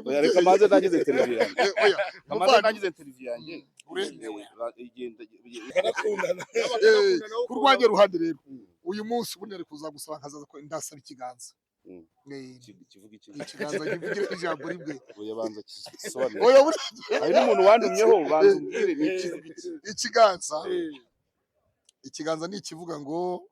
Oya, reka manze ndangize interview yanjye. Oya. Kamanze ndangize interview yanjye. Uremewe. Igenda. Barakundana. Ku rwanjye ruhande rero, uyu munsi ubundi ari kuzagusaba nkazaza ko ndasaba ikiganza. Kivuga iki? Ikiganza kivugira ijambo rimwe. Oya, banza kisobanure. Oya, buri Hari n'umuntu wandumyeho, banza umbwire ni ikivuga iki. Ikiganza ni ikivuga ngo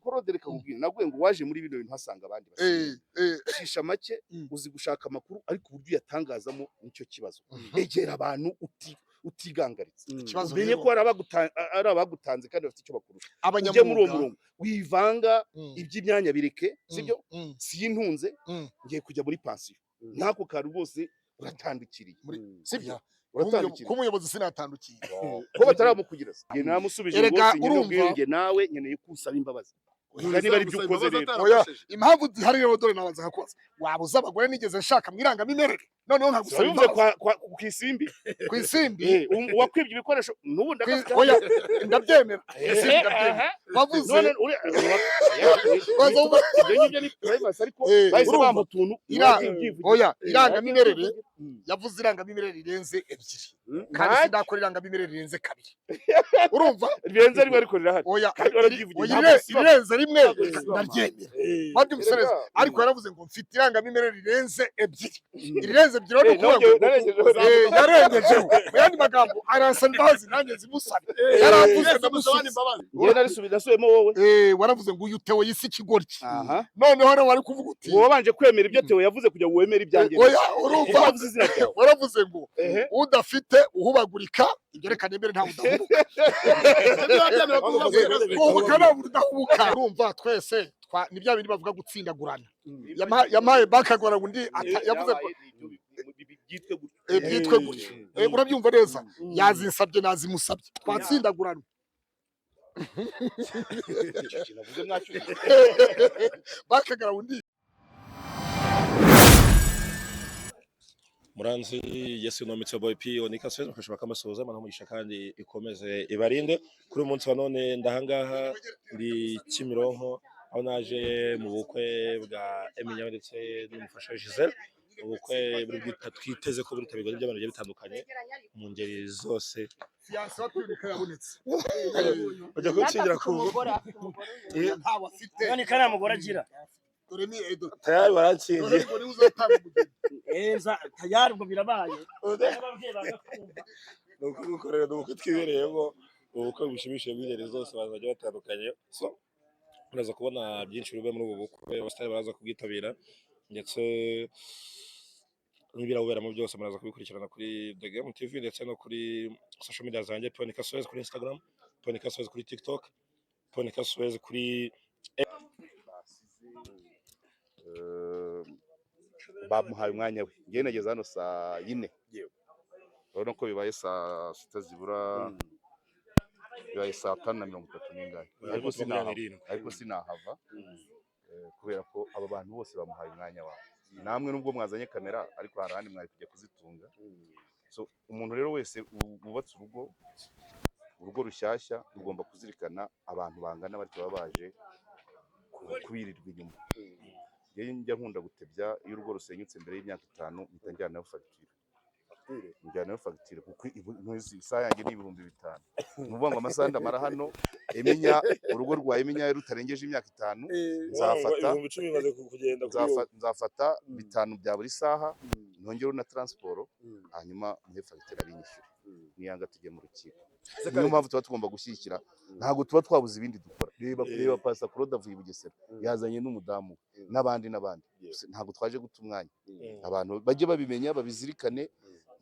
Korode, reka nkubwire, naguye ngo waje muri bino bintu hasanga abandi basigaye. Shisha make. Uzi gushaka amakuru, ariko uburyo uyatangazamo nicyo kibazo. Egera abantu utigangaritse. Ikibazo umenye rero, ko ari abagutanze kandi bafite icyo bakurusha, ujye muri uwo abanyamwuga murongo wivanga iby'imyanya bireke, sibyo? Sintunze, ngiye kujya muri pansiyo n'ako kantu rwose uratandukiriye, sibyo? Oya, Uratandukiriye. Kuba umuyobozi sinatandukiriye. Ko bataramukugira se? Njye namusubije ngo Erega sinkeneye urumva- ubwiyunge nawe, nkeneye ko usaba imbabazi. Niba ari byo ukoze rero. Oya, impamvu zihari rero, dore nabanza nkakubaza: waba uzi abagore nigeze nshaka mu irangamimerere, noneho nkagusaba Wabivuze imbabazi? kwa ku Isimbi. Ku Isimbi. Uwakwibye ibikoresho n'ubu ndagafite. Oya, ndabyemera, Isimbi ndabyemera. Wavuze None Waza ibyo ngibyo ni privacy, ariko bahise urumva. bampa utuntu wagiye ubyivugira. Oya, irangamimerere, yavuze irangamimerere rirenze ebyiri, kandi Ntacyo. sindakora irangamimerere rirenze kabiri, urumva? Rirenze rimwe ariko rirahari. Oya. Kandi warabyivugiye. Oya, Ntabwo risiba. Irenze rimwe Ntabwo risiba. ndaryemera, wabyumvise neza? Erega, Ariko yaravuze ngo mfite irangamimerere rirenze ebyiri, irirenze ebyiri rero ni ukuvuga ngo narengejeho. Yarengejeho. Mu yandi magambo, aransaba imbabazi, nanjye zimusabe. Yaravuze, ndamusubiza. Njyewe narisubiye, nasubiyemo wowe. Waravuze ngo uyu Theo yise ikigoryi. Aha. Noneho rero wari kuvuga uti Wowe wabanje kwemera ibyo Theo yavuze kugira ngo wemere ibyanjye. Oya, urumva, Wavuze izina ryawe. waravuze ngo Ehe. udafite uhubagurika, ibyo reka nemere, ntawe udahubuka. Guhubuka, ntabwo udahubuka. Urumva, twese ni bya bindi bavuga gutsindagurana. Yampaye bakagora undi yavuze ko Byitwe gutyo. Byitwe gutyo. Urabyumva neza, yazinsabye, nazimusabye, twatsindagurana. Icyo kintu avuze mwacyumvise? Bakagara undi. Muranzi Yesu no Mitso Boy P Onika Swez mufasha bakamasuhuza Imana umugisha kandi ikomeze ibarinde. Kuri uyu munsi wa none ndahangaha ndi Kimironko, aho naje mu bukwe bwa Eminya ndetse n'umufasha Giselle, ubukwe buri bwita twiteze ko buritabirwa n'iby'abantu bigiye bitandukanye mu ngeri zose. Fiancé wa Piyunika yabonetse. Bajya kunshingira ku Umugore afite umugore. Ntawe afite. None kariya mugore agira. Dore ni Edo. Tayari Dore baransingiye. Ngo niwe uzatanga umugeni. Eza tayari, ubwo birabaye. N'ababyeyi bagakumva. Ni ukugukorera, ni ubukwe twibereyemo, ubukwe bushimishije bw'ingeri zose, abantu bagiye batandukanye. So uraza kubona byinshi biba muri ubu bukwe, abasitari baraza kubwitabira ndetse n'ibirabuberamo byose muraza kubikurikirana kuri The Game TV ndetse no kuri social media zanjye: Ponika Suez kuri Instagram, Ponika Suez kuri TikTok, Ponika Suez kuri Bamuhaye umwanya we. Njyewe nageze hano saa 4, urabona ko bibaye saa 6 zibura, bibaye saa 5 na 30 n'ingahe, ariko sinahava. 27. Ariko sinahava, kubera ko aba bantu bose bamuhaye umwanya wabo. Namwe nubwo mwazanye kamera, ariko hari ahandi mwari kujya kuzitunga. So umuntu rero wese wubatse urugo, urugo rushyashya, rugomba kuzirikana abantu bangana batyo baba baje kubirirwa inyuma. Njyewe njya nkunda gutebya: iyo urugo rusenyutse mbere y'imyaka 5, mpita njyanayo fagitire, njyanayo fagitire, kuko isaha yanjye ni 5000. Ni ukuvuga ngo amasaha ndamara hano, Eminya, urugo rwa Eminya rutarengeje imyaka 5, nzafata 10,000 bimaze kugenda kuri wowe. Nzafata 5 bya buri saha, nongereho na transport, hanyuma muhe fagitire abinyishyure, niyanga tujye mu rukiko. Niyo mpamvu tuba tugomba gushyigikira, ntabwo tuba twabuze ibindi dukora. Reba, reba Pastor Claude avuye i Bugesera, yazanye n'umudamu we n'abandi n'abandi. Ntabwo twaje guta umwanya. Abantu bajye babimenya, babizirikane.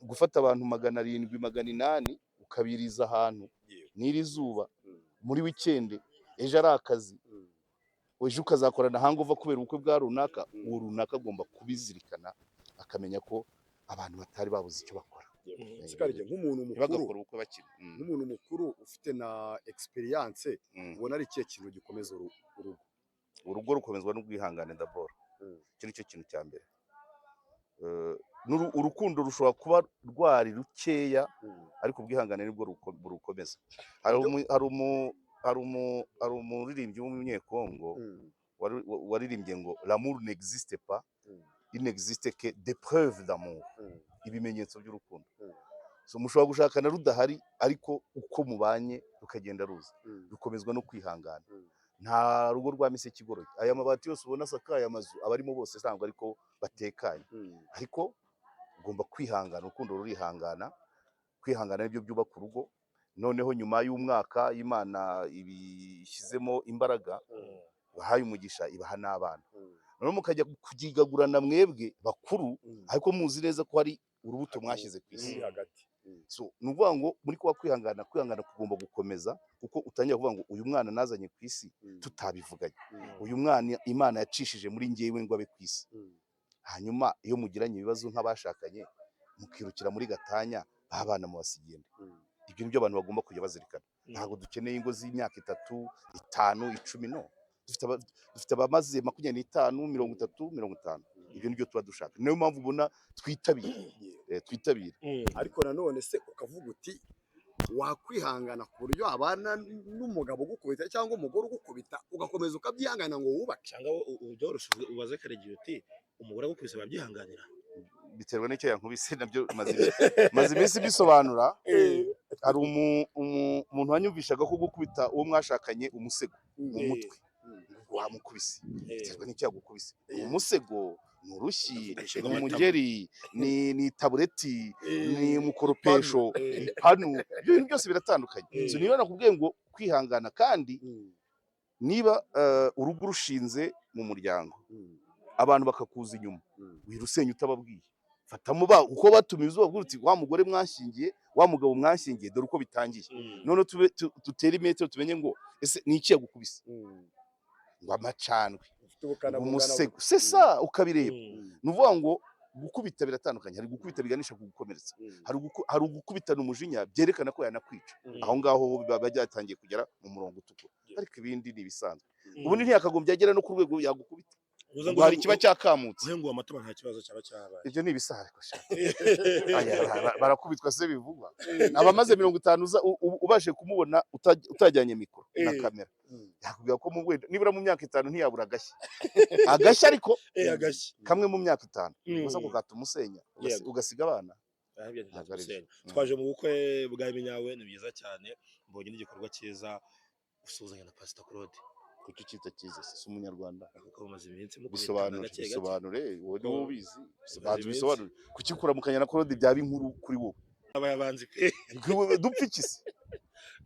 Gufata abantu 700, 800, ukabiriza ahantu n'iri zuba muri wikendi, ejo ari akazi, ejo ukazakorana hangover kubera ubukwe bwa runaka, uwo runaka agomba kubizirikana, akamenya ko abantu batari babuze icyo bakora. Sikarige, nk'umuntu mukuru, Ntibagakore ubukwe bakina. Nk'umuntu mukuru ufite na experience, ubona ari ikihe kintu gikomeza urugo? Urugo rukomezwa n'ubwihangane d'abord. Icyo ni cyo kintu cya mbere. Urukundo rushobora kuba rwari rukeya, ariko ubwihangane nibwo burukomeza. Hari umuririmbyi w'umunyekongo waririmbye ngo "L'amour n'existe pas". Il n'existe que des preuves d'amour, ibimenyetso by'urukundo. So mushobora gushakana rudahari, ariko uko mubanye rukagenda ruza, rukomezwa no kwihangana. Nta rugo rwa miseke igoroye. Aya mabati yose ubona asakaye amazu, abarimo bose ntabwo ariko batekanye, ariko ugomba kwihangana. Urukundo rurihangana. Kwihangana nibyo byubaka urugo. Noneho nyuma y'umwaka, Imana ibishyizemo imbaraga, bahaye umugisha, ibaha n'abana, noneho mukajya kugigagurana mwebwe bakuru, ariko muzi neza ko hari urubuto mwashyize ku isi. Ruri hagati. So ni ukuvuga ngo muri kuba kwihangana, kwihangana kugomba gukomeza, kuko utangira kuvuga ngo uyu mwana nazanye ku isi tutabivuganye, uyu mwana Imana yacishije muri njyewe ngo abe ku isi. Hanyuma iyo mugiranye ibibazo nk'abashakanye, mukirukira muri gatanya, babana mubasigende. Ibyo nibyo abantu bagomba kujya bazirikana. Ntabwo dukeneye ingo z'imyaka 3, 5, 10. No dufite abamaze 25, 30, 50. Ibyo nibyo tuba dushaka. Niyo mpamvu ubona twitabira, twitabira. Ariko nanone se ukavuga uti wakwihangana ku buryo abana n'umugabo ugukubita cyangwa umugore ugukubita, ugakomeza ukabyihangana ngo wubake? Cyangwa byoroshye ubaze Karegeya uti umugore agukubise babyihanganira? Biterwa n'icyo yankubise. Nabyo maze iminsi bisobanura. Hari umuntu wanyumvishaga ko gukubita uwo mwashakanye umusego mu mutwe wamukubise, biterwa n'icyo yagukubise. Umusego ni urushyi, ni umugeri, ni tabureti, ni umukoropesho, ipanu, ibyo bintu byose biratandukanye. So niba nakubwiye ngo kwihangana, kandi niba urugo rushinze mu muryango, abantu bakakuza inyuma, wirusenya utababwiye. Fatamo ba uko batumiye, ubabwira uti wa mugore mwashyingiye, wa mugabo mwashyingiye, dore uko bitangiye. None tube dutere imetero, tumenye ngo ese ni iki yagukubise, ngo amacandwe, Ufite ubukana bungana umusego, gute? c'est ça, ukabireba. Ni ukuvuga ngo gukubita biratandukanye. Hari gukubita biganisha ku gukomeretsa, hari ugukubitana umujinya byerekana ko yanakwica. Aho ngaho ho biba byatangiye kugera mu murongo utukura, ariko ibindi ni ibisanzwe. Ubundi ntiyakagombye agera no ku rwego yagukubita, Uza ngo hari ikiba cyakamutse. Uhenguwe amatama, nta kibazo cyaba cyabaye. Ibyo ni ibisanzwe sha. Aya, barakubitwa se bivugwa? Abamaze 50 uza ubashe kumubona utajyanye mikoro na kamera, yakubwira ko mu wenda nibura mu myaka 5 ntiyabura agashya, agashya ariko Agashyi kamwe mu myaka 5 gusa, ko katumusenya ugasiga abana. Ah, ibyo Ntabwo ari byo. ntibyatusenya. Twaje mu bukwe bwa Minyawe, ni byiza cyane. Mbonye n'igikorwa cyiza usuhuzanya na Pastor Claude. Kuki ucyita cyiza? Si umunyarwanda? Kuko mumaze iminsi mukubitana Bisobanure. gake gake. Bisobanure, wowe niwe ubizi. Banza iminsi. ubisobanure. Kuki kuramukanya na Claude byaba inkuru kuri wowe? Abaye abanzi pe. Dupfa iki se?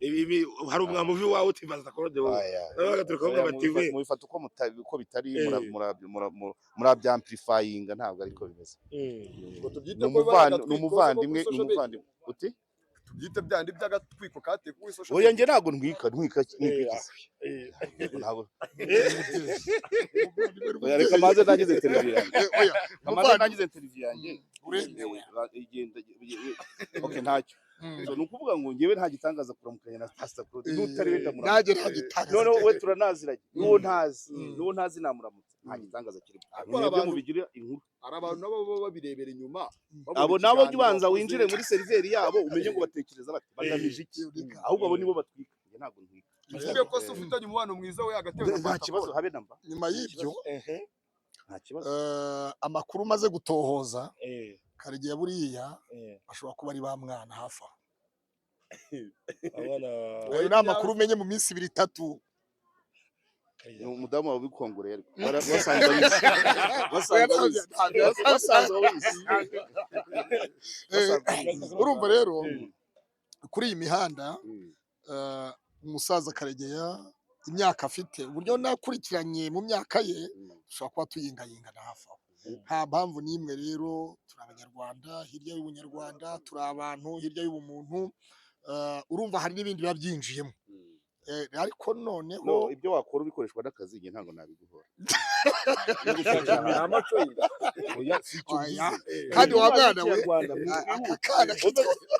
Ibi hari umwamuvi wawe uti Pastor Claude wowe. Aya. Nawe bagaturuka bavuga Oya, bati we. Mubifata uko bitari, murabyamplifyinga, ntabwo ariko bimeze. Ngo tubyite Ni ko biba ari ni agatwiko ko umuvandimwe, kuri ni social media. umuvandimwe uti Tubyite byandi by'agatwiko kateye kuri social Oya, media. njye ntabwo ntwika, ntwika ntwika iki se? Ntabwo. Oya, reka maze ntangize interview yanjye. Oya, Maze umuvandimwe. ntangize interview yanjye. Uremewe. Igenda, okay, ntacyo. So ni ukuvuga ngo njyewe nta gitangaza kuramukanya na Pastor Claude. N'utari we ndamuramutsa. Nanjye nta gitangaza. Noneho we turanaziranye, n'uwo ntazi, n'uwo ntazi namuramutsa, nta gitangaza kirimo. Ariko Mwebwe mubigira inkuru. Hari abantu nabo baba babirebera inyuma, babona Abo nabo jya ikiganiro ubanza wakoze. winjire muri seriveri yabo, umenye ngo batekereza bate, bagamije iki. Ahubwo abo nibo batwika, njye ntabwo ntwika. Tuvuge ko se ufitanye umubano mwiza we hagati yawe na Nta Pastor kibazo. Paul. Habe namba. Nyuma y'ibyo, Nta kibazo. amakuru umaze gutohoza, Karegeya buriya ashobora kuba ari ba mwana hafi aho. Abana. Ayo ni amakuru umenye mu minsi 2, 3. Ni umudamu wawe ubikongoreye, ariko wasanze abizi, wasanze abizi, wasanze abizi, wasanze abizi. Urumva rero, kuri iyi mihanda, umusaza Karegeya, imyaka afite, uburyo nakurikiranye mu myaka ye, dushobora kuba tuyingayingana hafi aho. Nta mpamvu n'imwe rero. Turi abanyarwanda hirya y'ubunyarwanda, turi abantu hirya y'ubumuntu. Urumva hari n'ibindi biba byinjiyemo. Ariko noneho No, ibyo wakora ubikoreshwa n'akazi, njye ntabwo nabiguhora. Ni amaco y'inda. Oya, si icyo Oya. mvuze. Kandi wa mwana we, Ikinyarwanda, aka kana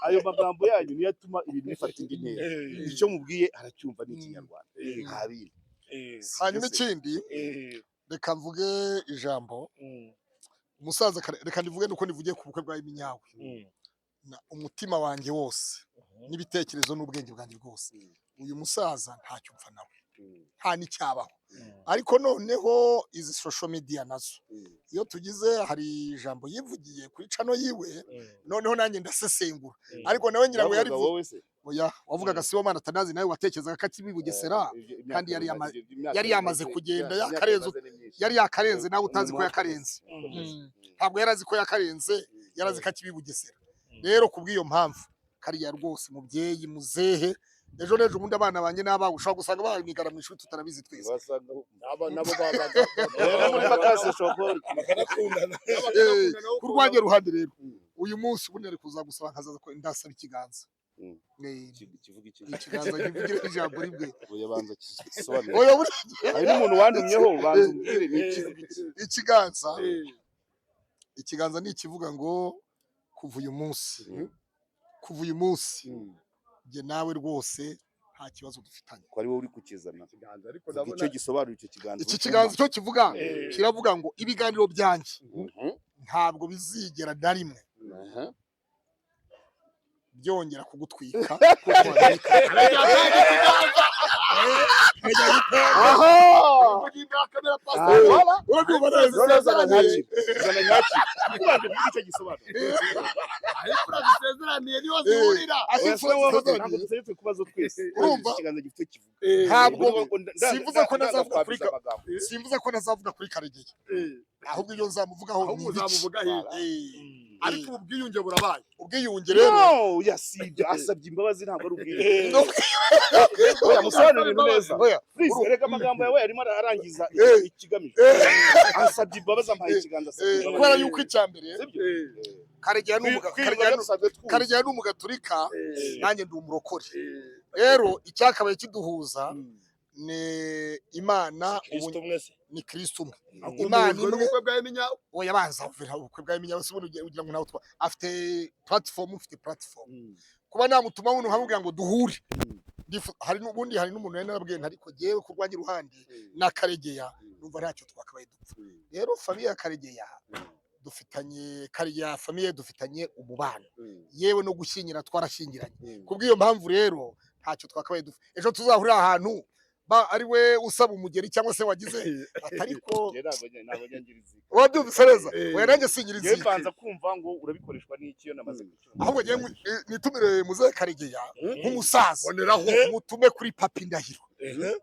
ayo magambo yanyu niyo atuma ibintu bifata indi ntera. Icyo mubwiye aracyumva, ni ikinyarwanda, nta bindi. Si Hanyuma byo se? ikindi, reka mvuge ijambo umusaza reka ndivuge nuko nivugiye ku bukwe bwa Iminyawe. Umutima wanjye wose n'ibitekerezo n'ubwenge bwanjye bwose, uyu musaza ntacyo mpfa nawe. Nta n'icyabaho. Ariko noneho izi social media nazo, iyo tugize, hari ijambo yivugiye kuri channel yiwe, noneho nanjye ndasesengura, ariko nawe ngira ngo yari Yavugaga wowe se? Oya, wavugaga Sibomana Atanazi, nawe watekerezaga ko akibi Bugesera, kandi yari yamaze kugenda, yakarenze, yari yakarenze, nawe utazi ko yakarenze. Ntabwo yari azi ko yakarenze, yari azi ko akibi Bugesera. Rero kubw'iyo mpamvu, kariya rwose mubyeyi muzehe, ejo n'ejo ubundi abana banjye n'abawe ushobora gusanga banigara mu ishuri tutarabizi twese. Aba nabo babaga Muri vacances ushobora kuba uri Bakanakundana. Ku rwanjye ruhande rero, uyu munsi ubundi ari kuzagusaba nkazaza ko ndasaba ikiganza. Kivuga iki? Ikiganza kivugira ijambo rimwe. Oya, banza kisobanure. Oya, buri Hari n'umuntu wandumyeho, banza umbwire ni ikivuga iki. Ikiganza ni ikivuga ngo kuva uyu munsi, kuva uyu munsi njye nawe rwose nta kibazo dufitanye. Ko ari wowe uri kukizana. Ikiganza ariko Vuga ndabona icyo gisobanura icyo kiganza. Iki kiganza icyo kivuga, kiravuga ngo ibiganiro byanjye ntabwo bizigera na rimwe byongera kugutwika kuko wabika. Aha! Urabyumva neza? Noneho zana nyakire, zana nyakire, kubanza uvuge icyo gisobanura. Ariko urazisezeraniye niho zihurira. Aho Oya, imfura se wowe, zisezeraniye. ntabwo dutegetswe kubazo twese. Urumva? Ikiganza gifite kivuga. Ntabwo Simvuze simvuze ko nazavuga kuri simvuze ko nazavuga kuri Karegeya, ahubwo ibyo nzamuvugaho ni Ahubwo ibiki. uzamuvuga hirya. Ariko ubu bwiyunge burabaye. Ubwiyunge rero, No, yasibye, asabye imbabazi, ntabwo ari ubwiyunge. Oya, musobanurire ibintu neza. Oya, Please, erega amagambo yawe arimo arangiza ikigamijwe. Asabye imbabazi, ampaye ikiganza, asabye imbabazi. Kubera yuko icya mbere, Sibyo? Karegeya ni Kwiyunga dusanzwe twumva. Karegeya ni umugaturika, nanjye ndi umurokore. Rero icyakabaye kiduhuza ni Imana. Ubu Kristo mwese. Ni Kristo umwe, Imana Imana imwe. N'ubukwe bwa Eminya. Oya, banza uvira ubukwe bwa Eminya. Ubundi ugira ngo nawe twa afite platform, ufite platform, kuba namutuma buno nkamubwira ngo duhure. Hari n'ubundi, hari n'umuntu yari narabwiye nti ariko jyewe ku rwanjye ruhande na Karegeya numva ntacyo twakabaye dupfa. Rero famille ya Karegeya dufitanye, Karegeya famille dufitanye umubano, yewe no gushyingira twarashyingiranye. Kubw'iyo mpamvu rero ntacyo twakabaye dupfa. Ejo tuzahurira ahantu ba ari we usaba umugeri cyangwa se wagize atariko. Njye ntabwo njya ngira izika. Wabyumvise neza? Oya, nanjye sinyira Njyewe izika. mbanza kumva ngo urabikoreshwa n'iki iyo namaze kucyumva. Ahubwo njyewe nitumire muzehe Karegeya nk'umusaza, Boneraho. mutume kuri Papi Ndahiro.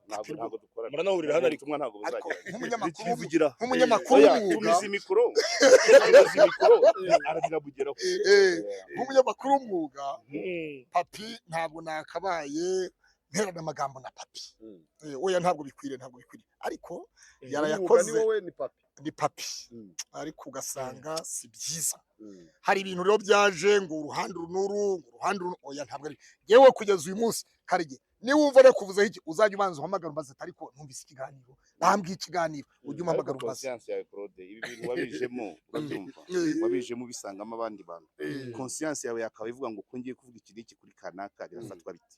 Ntabwo dukorana. Muranahurira hano ariko. Ubutumwa ntabwo Ariko buzagera. nk'umunyamakuru Kivugira. nk'umunyamakuru Oya, w'umwuga, tumiza imikoro. Tumiza imikoro, aragira. Nk'umunyamakuru w'umwuga, Papi, ntabwo nakabaye nterana amagambo na Papi. Oya, ntabwo bikwiriye, ntabwo bikwiriye, ariko Umwuga yarayakoze. Ni wowe, ni Papi. Ni Papi. Ariko ugasanga si byiza. Hari ibintu rero byaje ngo uruhande uru n'uru, ngo uruhande uru. Oya, ntabwo ari yewe. Kugeza uyu munsi, Karege, niba wumva nakuvuzeho iki, uzajya ubanza uhamagara umbaze ati ariko numvise ikiganiro, bambwiye ikiganiro, ujye umpamagara Ariko umbaze. conscience yawe, Claude, ibi bintu wabijemo, urabyumva, wabijemo ubisangamo abandi bantu, conscience yawe yakaba ivuga ngo ko ngiye kuvuga iki n'iki kuri kanaka birafatwa biti,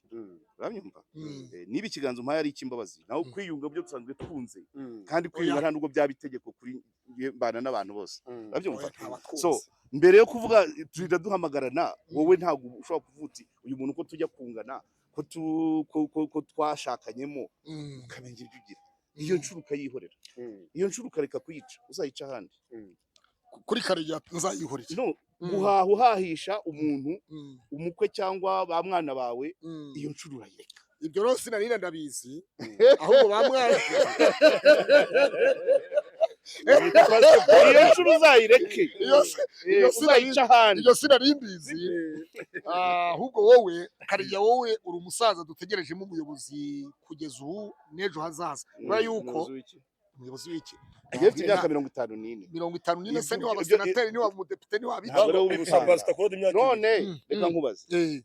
urabyumva? Niba ikiganza umpaye ari icy'imbabazi, naho kwiyunga byo dusanzwe twunze, kandi kwiyunga nta nubwo byaba itegeko kuri mbana n'abantu bose, urabyumva? Oya, ntabatwunze. So mbere yo kuvuga turinda duhamagarana. Wowe ntabwo ushobora kuvuga uti uyu muntu ko tujya kungana, ko tu- ko- ko- ko twashakanyemo, ukamenya ibyo ugira, iyo nshuro ukayihorera, iyo nshuro ukareka kuyica, uzayica ahandi. Kuri Karegeya nzayihorera. No guhaha uhahisha umuntu, umukwe cyangwa ba mwana bawe, iyo nshuro urayireka. Ibyo rero sinari ndabizi, ahubwo ba mwana Iyo nshuro uzayireke. Iyo Uzayica ahandi. Ibyo sinari mbizi. Ahubwo wowe Karegeya, wowe uri umusaza dutegerejemo umuyobozi kugeza ubu n'ejo hazaza, kubera yuko umuyobozi w'iki? Njyewe mfite imyaka 54. 54 se? Niwaba senateri, niwaba umudepite, niwaba iki? Ntabwo ari wowe Urusha ubitanga. Pastor Claude imyaka 2. None reka nkubaze,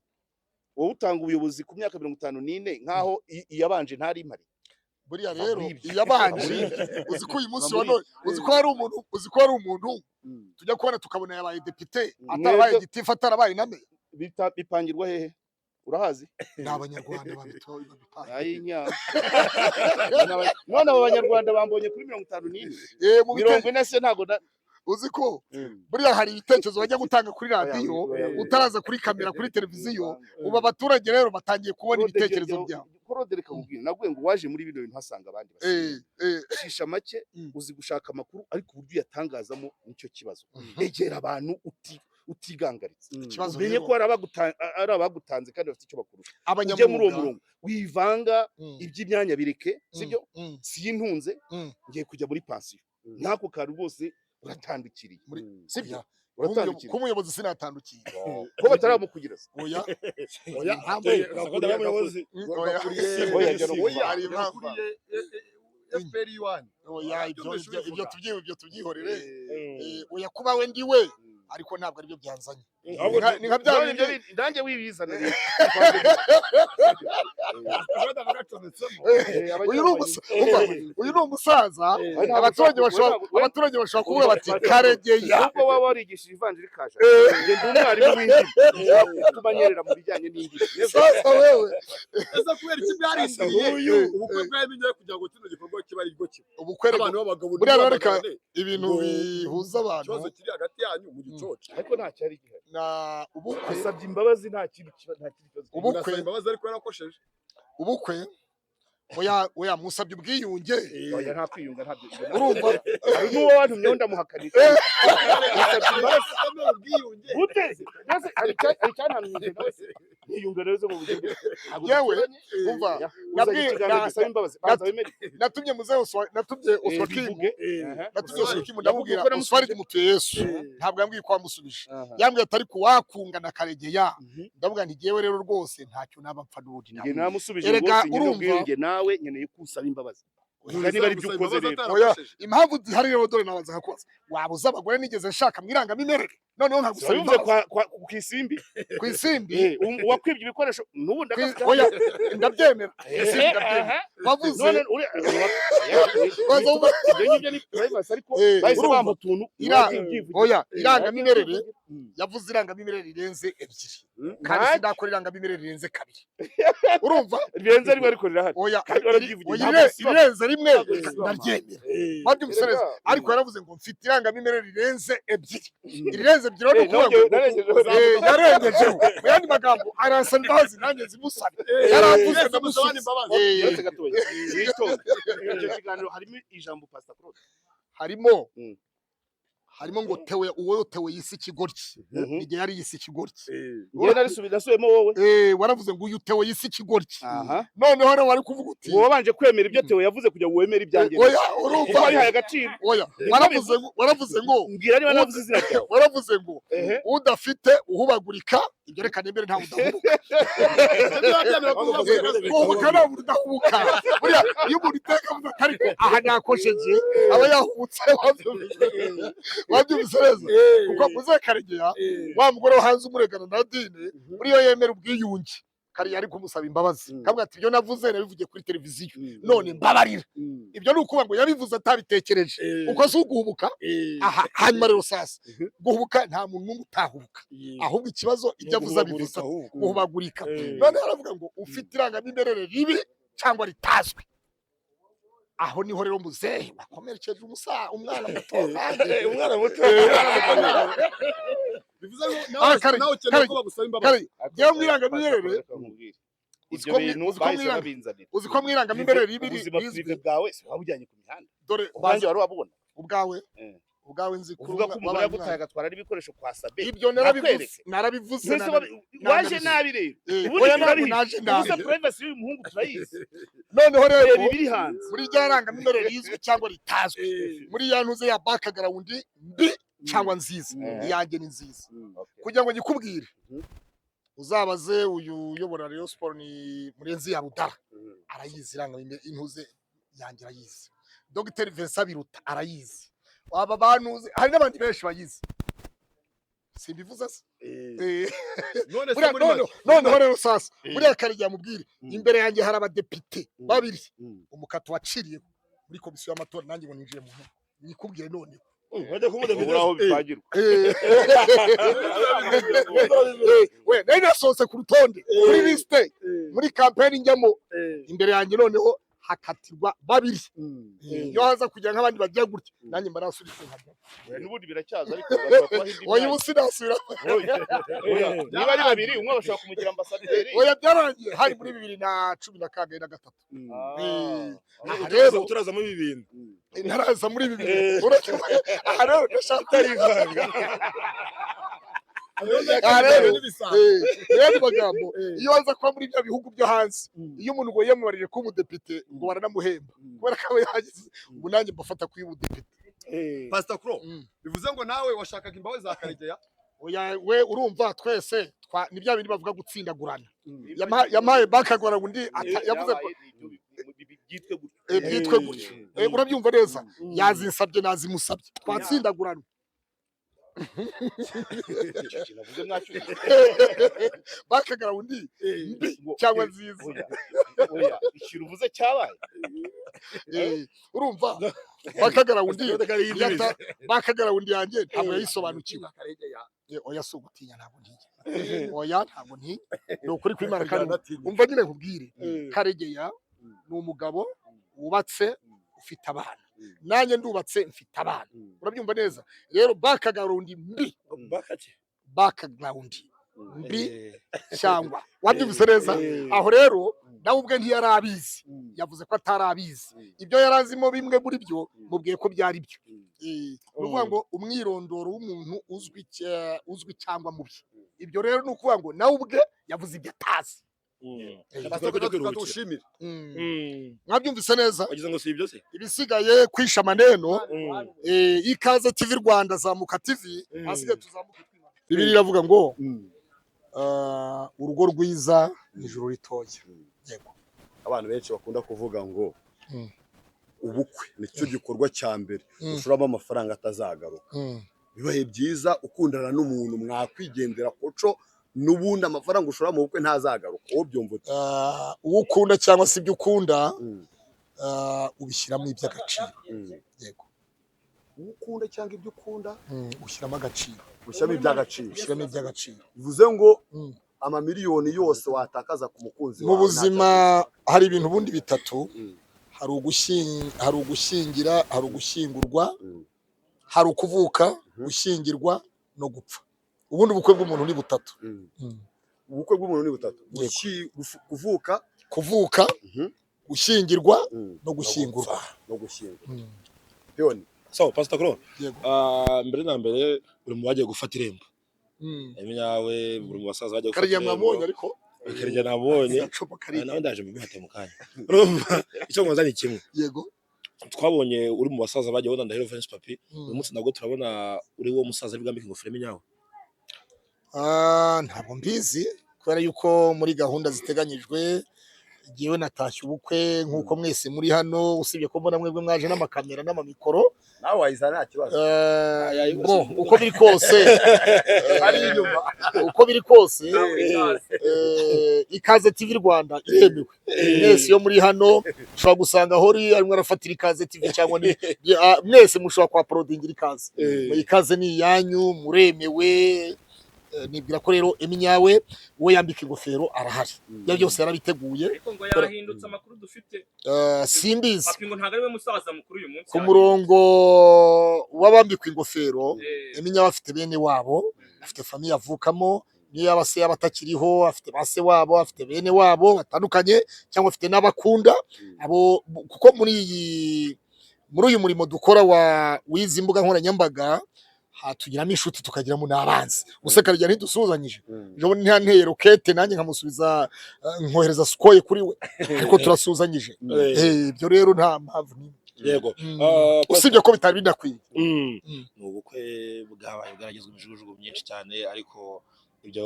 wowe utanga ubuyobozi ku myaka 54 nk'aho iyabanje ntari impari. Buriya rero Muri ibyo. iyabanje, uzi ko uyu munsi wa none, uzi ko hari umuntu tujya kubona tukabona yabaye depite atarabaye gitifu, atarabaye na meya. Bipangirwa hehe? Urahazi? Ni Abanyarwanda babipanga. Ayinya, none abo Banyarwanda bambonye kuri 54, Mu 40 se ntabwo uzi ko buriya hari ibitekerezo bajya gutanga kuri radiyo Oya, oya, oya. utaraza kuri kamera, kuri televiziyo. Ubu abaturage rero batangiye kubona Claude, ibitekerezo byabo. ko Claude, reka nkubwire, naguye ngo waje muri bino bintu hasanga abandi basigaye. Shisha make. Uzi gushaka amakuru, ariko uburyo uyatangazamo nicyo kibazo. Egera abantu utigangaritse, Ikibazo umenye rero, ko ari abagutanze kandi bafite icyo bakurusha. Ujye muri uwo abanyamwuga murongo wivanga iby'imyanya, bireke, sibyo? Sintunze, ngiye kujya muri pansiyo nk'ako kantu rwose uratandukiriye, sibyo? Oya. Uratandukiriye. Kuba umuyobozi sinatandukiriye. Ko bataramukugira se? Oya. Oya. Impamvu Sakunda muyobozi. Oya. Oya, jya no Oya, Hari impamvu. gakuriye FPR iwanyu. Oya, ibyo Byumvise ibyo ubivuga. ibyo tubyihorere. Oya, kuba we ndi we, ariko ntabwo aribyo byanzanye. Ahubwo Ni nka bya None ibyo bindi nanjye wibizana rero. Umva, uyu ni umusaza. Abaturage bashobora kuvuga bati Karegeya. Nubwo waba warigishije ivanjiri kaje, njye ndi umwarimu w'indimi, utuma nyerera mu bijyanye n'indimi. Sasa wewe. Ese kubera iki bwarindiriye Uyu. ubukwe bwamenye kugira ngo kino gikorwa kibe ari bwo kiba? Ubukwe rero, Abantu b'abagabo buriya rero reka ntibamagane ibintu ngo bihuza abantu ikibazo kiri hagati yanyu mu gicoca. Ariko nta cyari gihari. Na ubukwe. Asabye imbabazi, nta kintu kiba, nta kindi kibazo. Ubukwe. Murasaba imbabazi ariko yarakosheje. Ubukwe, oya, oya, musabye ubwiyunge. Oya, nta kwiyunga, ntabyo. Urumva? Hari n'uwo wantumyeho ndamuhakanira. Musabye imbabazi. Atemera ubwiyunge. Gute maze hari icyantanumije nawe se? Niyunga rero zo mu buryo bwe. Ntabwo Yewe, duturanye. umva, Oya, uzanye ikiganiro gisaba imbabazi, banza wemere. Natumye muzehe Oswa, natumye Oswakimu. Bivuge. Natumye Oswakimu, Yavuga ndamubwira uko namusubije. Oswald Mutuyeyesu ntabwo yambwiye ko wamusubije. Yambwiye ati ariko wakunga na Karegeya. Ndavuga nti jyewe rero rwose ntacyo naba mpfa n'ubundi Njye nawe. namusubije Erega ngo sinyine urumva- ubwiyunge nawe, nkeneye ko usaba imbabazi. Vuga niba ari byo ukoze rero. Oya, impamvu zihari rero dore nabanza nkakubaza, waba uzi abagore nigeze nshaka mu irangamimerere noneho nkagusaba Wabivuze imbabazi? ku Isimbi. Ku Isimbi. Uwakwibye ibikoresho n'ubu ndagafite. Oya, ndabyemera, Isimbi ndabyemera. Wavuze None Baza ibyo ngibyo ni privacy, ariko bahise urumva. bampa utuntu wabyivugira. Oya, irangamimerere, yavuze irangamimerere rirenze ebyiri, kandi Ntacyo. sindakora irangamimerere rirenze kabiri, urumva? Rirenze rimwe ariko rirahari. Oya. Kandi warabyivugiye, Oya, ntabwo bisiba. irenze rimwe Ntabwo bisiba. ndaryemera, wabyumvise neza? Erega, Ariko yaravuze ngo mfite irangamimerere rirenze ebyiri, irirenze ebyiri rero ni ukuvuga nanjye ngo narengejeho. Yarengejeho. Mu yandi magambo aransaba imbabazi, nanjye zimusabe. Yaravuze, Mwese ndamusubiza. musabane imbabazi. Uretse gatoya, witonde. Icyo kiganiro harimo ijambo Pastor Claude? Harimo. Harimo ngo tewe uwo tewe yise ikigoryi, igihe yari yise ikigoryi. Njyewe nasubiyemo wowe. Waravuze ngo uyu tewe yise ikigoryi. Aha. Noneho rero wari kuvuga uti Wowe wabanje kwemera ibyo Theo yavuze kugira ngo wemere ibyanjye. Oya, Kuko urumva, wabihaye agaciro. oya, waravuze ngo Mbwira niba navuze izina ryawe. Waravuze ngo Ehe. udafite uhubagurika. Ibyo reka nemere, ntawe udahubuka. Ntibabyemera ko uvuga. Guhubuka, nta muntu udahubuka. Buriya iyo umuntu iteka avuze ati ariko aha nakosheje, aba yahubutse. Wabyumvise neza? Kuko muzehe Karegeya, wa mugore wo hanze umuregana na Nadine, muri yo yemera ubwiyunge, Karegeya ari kumusaba imbabazi, kavuga ati ibyo navuze nabivugiye kuri televiziyo, none mbabarira. Ibyo ni ukuvuga ngo yabivuze atabitekereje, uko si uguhubuka? Aha hanyuma rero sasa, guhubuka, nta muntu n'umwe utahubuka, ahubwo ikibazo ibyo avuze abivuze guhubagurika. None aravuga ngo ufite irangamimerere ribi cyangwa ritazwi. Aho niho rero muzehe wakomerekeje umwana muto nanjye. Umwana muto. Bivuze ngo Ah, nawe nawe ukeneye ko bagusaba imbabazi. Kare, njyewe mu irangamimerere, Reka nkubwire. Uzi Ibyo ko bintu uzi ko bahise babinzanira. uzi ko mu irangamimerere ribi Ubuzima rizwi. privé bwawe si wabujyanye ku mihanda? Dore Ubwanjye wari wabubona? Ubwawe, ubwawe nzi ko Uvuga ko umugore wabaye yagutaye umwana. agatwara n'ibikoresho kwa Sabe. Ibyo narabivuze. Nakwereke. Narabivuze. Mbese waje nabi rero. Ubundi Oya, ntabwo turabizi. naje Ubusa nabi. privacy y'uyu muhungu turayizi. Noneho rero Reba ibiri hanze. muri rya rangamimerere rizwi cyangwa ritazwi, muri ya ntuze ya background mbi cyangwa nziza, iyanjye ni nziza. Kugira ngo nyikubwire, uzabaze uyu uyobora Rayon Sport, ni Murenzi ya Rudara, arayizi irangamimerere intuze yanjye, arayizi. Dr Vincent Biruta arayizi. Aba bantuze, hari n'abandi benshi bayizi, simbivuze se? None se Buriya muri none make noneho rero sasa, buriya Karegeya mubwire, imbere yanjye hari abadepite babiri, umukato waciriyeho muri komisiyo y'amatora, nanjye ngo ninjiye mu nteko nyikubwire noneho. Bajya kumudepite. Ubura aho bipangirwa. We nari nasohotse ku rutonde, kuri lisite, muri kampeni njyamo. Imbere yanjye noneho Hakatirwa babiri. Iyo haza kugira nk'abandi bagiye gutya, nanjye mba nasubize nkajya. Oya, n'ubundi biracyaza, ariko bashobora kubaha indi Oya, myanya. ubu sinasubira. Oya, oya, niba ari babiri, umwe bashobora kumugira ambasaderi. Oya, byararangiye, hari muri bibiri na cumi na kangahe na gatatu. Ah. Aha rero Turaza muri ibi bintu. Ntaraza muri ibi bintu. Aha rero ndashaka Utarivanga. Aha rero, mu yandi magambo, iyo waza kuba muri bya bihugu byo hanze, iyo umuntu ngo yiyamamarije kuba umudepite, ngo baranamuhemba kubera ko aba yagize. Ubu nanjye mbafata kuba umudepite. Pastor Kro, bivuze ngo nawe washakaga imbabazi za Karegeya? Oya, we urumva twese ni bya bindi bavuga gutsindagurana. Yampaye background undi yavuze ko Byabaye ni ibyo byitwe gutyo. Byitwe gutyo. Urabyumva neza, yazinsabye, nazimusabye, twatsindagurana. Icyo kintu avuze mwacyumvise? Background mbi cyangwa nziza. Oya, oya, ikintu uvuze cyabaye. Urumva background background yanjye ntabwo yayisobanukiwe. Oya, si ugutinya, ntabwo ntinya. Oya, ntabwo ntinya, ni ukuri kw'Imana. Kandi umva nyine nkubwire, Karegeya ni umugabo wubatse ufite abana, nanjye ndubatse mfite abana. Urabyumva neza? Rero background mbi, background mbi cyangwa, wabyumvise neza? Aho rero nawe ubwe ntiyari abizi, yavuze ko atari abizi. Ibyo yari azimo bimwe muri byo mubwiye ko byari byo. Ni ukuvuga ngo umwirondoro w'umuntu uzwi uzwi cyangwa mubi. Ibyo rero ni ukuvuga ngo nawe ubwe yavuze ibyo atazi. Pastor Kro, tushimire. Mwabyumvise neza? Wagize ngo si ibyo se? Ibisigaye kwisha amaneno. Ikaze TV Rwanda, Zamuka TV, hasigaye tuzamuke twimana. Bibiliya iravuga ngo urugo rwiza ni ijuru ritoya. Yego. Abantu benshi bakunda kuvuga ngo ubukwe nicyo gikorwa cya mbere ushoramo amafaranga atazagaruka. Bibaye byiza ukundana n'umuntu mwakwigendera koco, n'ubundi amafaranga ushora mu bukwe ntazagaruka. Wowe byumva ute? Uwo ukunda cyangwa se ibyo ukunda, ubishyiramo iby'agaciro. Yego. Uwo ukunda cyangwa ibyo ukunda, Ushyiramo agaciro. Ushyiramo iby'agaciro. Ushyiramo iby'agaciro. Bivuze ngo amamiliyoni yose watakaza ku mukunzi Mu wawe buzima hari ibintu ubundi bitatu: hari ugushyingira, hari ugushyingurwa, hari ukuvuka, gushyingirwa no gupfa. Ubundi ubukwe bw'umuntu ni butatu. Ubukwe bw'umuntu ni butatu? Yego. Kuvuka, Kuvuka, gushyingirwa no gushyingurwa. No gushyingurwa. Piyoni. So Pastor Kro, Yego. Mbere na mbere uri mu bagiye gufata irembo. Yawe uri mu basaza bagiye gufata Kariya irembo. mwabonye ariko? Kariya nabonye. Agacupa kariya. Nawe ndaje mbihate mu kanya. Urumva icyo nkoza ni kimwe. Yego. Twabonye uri mu basaza bagiye bona Ndahiro Valens Papi. Uyu munsi nabwo turabona uri wo musaza ari bwambike ingofero y'Iminyawe. Ntabwo mbizi, kubera yuko muri gahunda ziteganyijwe jyewe natashye ubukwe nk'uko mwese muri hano, usibye ko mbona mwebwe mwaje n'amakamera n'amamikoro. Nawe wayizana, nta kibazo. Bon, uko biri kose, ari inyuma. Uko biri kose, Ikaze TV Rwanda iremewe mwese. Iyo muri hano ushobora gusanga hori arimo arafatira Ikaze TV cyangwa ni mwese mushobora kuhaporodingira Ikaze. Ikaze ni iyanyu, muremewe. Nibwira ko rero Eminyawe we yambika ingofero arahari, ibyo byose yarabiteguye. Ariko ngo yahindutse, amakuru dufite. Simbizi. Papi ngo ntabwo ari we musaza mukuru uyu munsi. Ku murongo w'abambikwa ingofero, Eminyawe afite bene wabo, afite famille avukamo. Niyo yaba se yaba atakiriho, afite ba se wabo, afite bene wabo batandukanye, cyangwa afite n'abakunda abo, kuko muri uyu murimo dukora wa w'izi mbuga nkoranyambaga hatugiramo inshuti tukagiramo n'abanzi. Gusa Karegeya ntidusuhuzanyije. Ejo bundi ntiyanteye rokete, nanjye nkamusubiza, nkohereza sikoye kuri we, ariko turasuhuzanyije. Ibyo rero nta mpamvu n'imwe. Yego. Usibye ko bitari binakwiye. Ni ubukwe bwabaye bwaragizwe imijugujugu myinshi cyane, ariko ibyo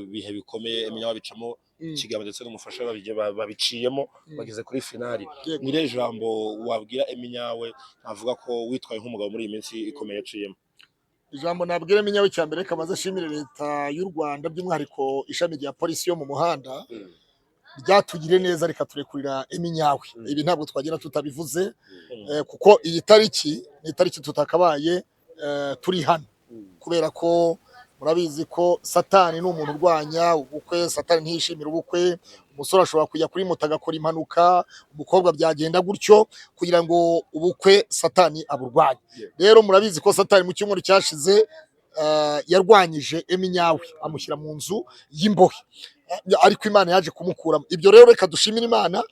bihe bikomeye Eminyawe bicamo, Kigabo ndetse n'umufasha babiciyemo, bageze kuri finali. Yego. Ni irihe jambo wabwira Eminyawe, avuga ko witwaye nk'umugabo muri iyi minsi ikomeye yaciyemo? Ijambo nabwira Eminyawe cya mbere, kamaze ashimire Leta y'u Rwanda, by'umwihariko ishami rya polisi yo mu muhanda ryatugiriye neza rikaturekurira Eminyawe. Ibi ntabwo twagera tutabivuze, kuko iyi tariki ni itariki tutakabaye turi hano, kubera ko murabizi ko Satani ni umuntu urwanya ubukwe. Satani ntiyishimira ubukwe. Umusore ashobora kujya kuri moto agakora impanuka, umukobwa byagenda gutyo, kugira ngo ubukwe Satani aburwanye. Rero murabizi ko Satani mu cyumweru cyashize yarwanyije Eminyawe, amushyira mu nzu y'imbohe, ariko Imana yaje kumukuramo. Ibyo rero reka dushimire Imana.